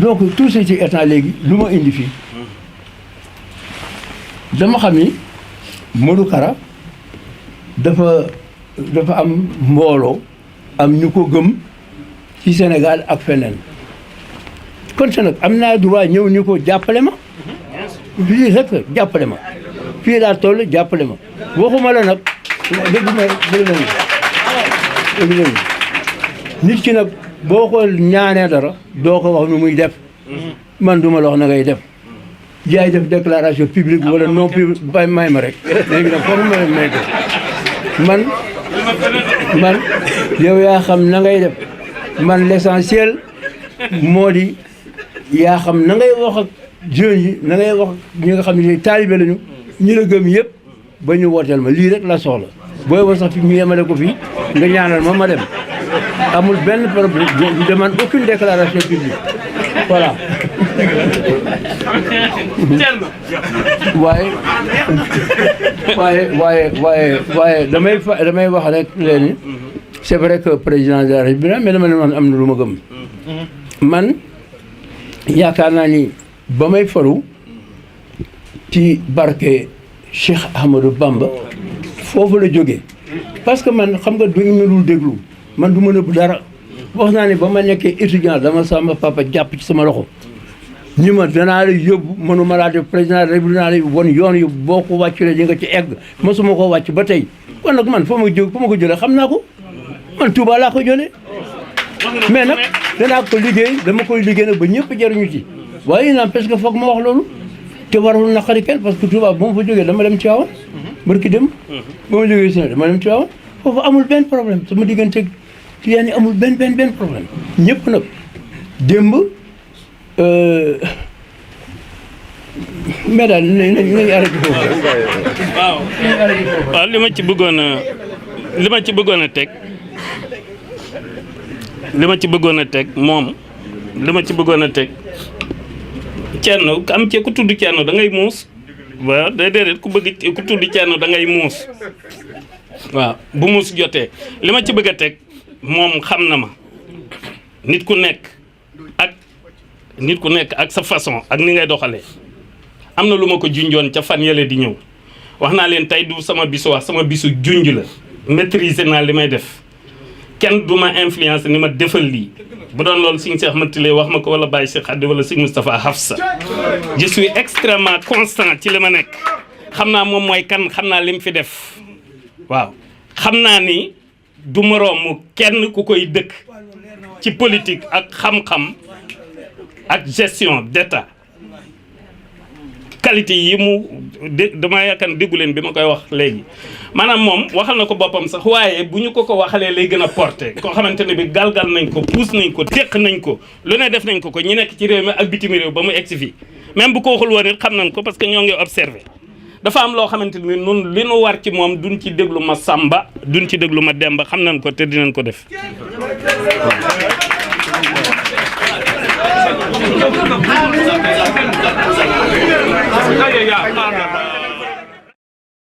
donc tout ceci étant léegi lu ma indi fii dama xam ni Modou Kara dafa am mbooloo am ñu ko gëm ci Sénégal ak feneen kon sa nag am naa droit ñëw ni ko jàppale ma fii rek jàppale ma fii laa toll jàppale ma waxuma la nag dégg nit ki nag boo ko ñaanee dara doo ko wax nu muy def man duma la wax na ngay def yaay def déclaration publique wala non publique bay may ma rek léegi nag foofu ma may ko man yow yaa xam na ngay def man l'essentiel moo di yaa xam na ngay wax ak jeunes yi na ngay wax ñi nga xam ne taalibe lañu ñi la gëm yëpp ba ñu wooteel ma lii rek la soxla booy wax sax fi ñu yemale ko fii nga ñaanal ma dem amul benn problème je demande aucune déclaration publique voilà waaye damay wax rek léegi c'est vrai que président de la République mais dama ne man am na lu ma gëm man yaakaar naa ni ba may faru ci barke Cheikh Ahmadou Bamba foofu la jógee parce que man xam nga duñu mënul déglu man du ma nëbb dara wax naa ne ba ma nekkee étudiant dama sama papa jàpp ci sama loxo ñi ma danaa la yóbbu mënuma laa def président République naa la won yoon yu boo ko wàcculee di nga ci egg mosuma koo wàcc ba tey kon nag man fa ma ko jëlee xam naa ko man Touba laa ko jëlee mais nag danaa ko liggéey dama koy liggéey nag ba ñëpp jariñu ci waaye n'empêche que foog ma wax loolu te warul naqari kenn parce que Touba ba ma fa jógee dama dem Tivaouane barki dem ba ma jógee Sénégal dama dem Tivaouane foofu amul benn problème sama diggante Tijaan yi amul benn problème ñëpp nag démb mais daal nañu arrêté foofu. waaw li ma ci bëggoon a teg Thierno am ci ku tudd Thierno da ngay muus waaw déedéet ku tudd Thierno da ngay muus waaw bu muus jotee li ma ci bëgg a teg moom xam na ma nit ku nekk ak sa façon ak ni ngay doxalee am na lu ma ko junjoon ca fan yële di ñëw wax naa leen tey du sama bisu wax sama bisu junj la maîtriser naa li may def kenn du ma influence ni ma defal lii bu doon loolu Sëñ Cheikh Matile wax ma ko wala Baye Cheikh Khady wala Sëñ Moustapha Hafsa je suis extrêmement constant ci li ma nekk xam naa moom mooy kan xam naa li mu fi def waaw xam naa ni du moroomu kenn ku koy dëkk ci politique ak xam-xam ak gestion d'état qualité yi mu dama yaakaar déggu leen bi ma koy wax léegi maanaam moom waxal na ko boppam sax waaye bu ñu ko waxalee lay gën a porté koo xamante ne bi galgal nañ ko puus nañ ko téq nañ ko lu ne def nañ ko ñi nekk ci réew mi ak bitim réew ba mu egsi fii même bu ko waxul woon it xam nañ ko parce que ñoo ngi observé dafa am loo xamante ni nun li nu war ci moom duñ ci déglu ma Samba duñ ci déglu ma Demba xam nañ ko te dinañ ko def Yeah.